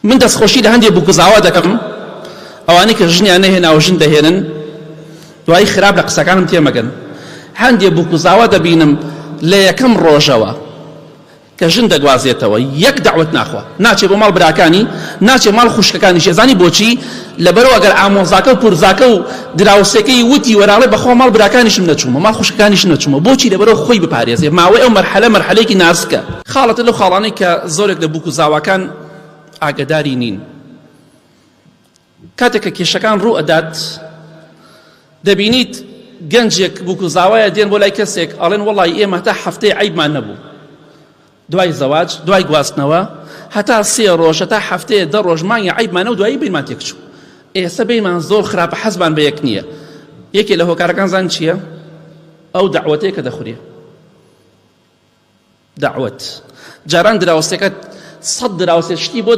من دەستخۆشی لە هەندێ بووکزاوا دەکەم ئەوانەی کە ژنیان نەهێناوە ژن دەهێنن دوایی خراپ لە قسەکانم تێمەگەن هەندێ بووکزاوا دەبینم لە یەکەم ڕۆژەوە کە ژن دەگوازێتەوە یەک دەعوەت ناخوا ناچێ بۆ ماڵ براکانی ناچێ ماڵ خوشکەکانیش ئەزانی بۆچی لەبەرەوە ئەگەر ئامۆزاکە و پورزاکە و دراوسێکەی وتی وەراڵێ بەخوا ماڵ براکانیشم نەچوومە ماڵ خوشکەکانیشم نەچوومە بۆچی لەبەرەوە خۆی بپارێزێ ماوەی ئەو مەرحەلە مەرحەلەیەکی ناسکە خاڵەتە لەو خاڵانەی کە زۆرێک لە بووک و زاواکان ئاگەداری نین کاتێک کە کێشەکان ڕوو ئەدات دەبینیت گەنجێک بووک و زاوایە دێن بۆ لای کەسێک ئەڵێن وەڵی ئێمە هەتا هەفتەی عیبمان نەبوو دوای زەواج دوای گواستنەوە هەتا سێ ڕۆژ هەتا هەفتەیە دە ڕۆژ مانگی عیبمانە و دوایی بینمان تێکچوو ئێستا بینمان زۆر خراپە حەزمان بە یەک نییە یەکێ لە هۆکارەکان زان چییە ئەو دەعوەتەیە کە دەخورێ دەعوەت جاران دراوسێکەت سەد دراوسێ شتی بۆ.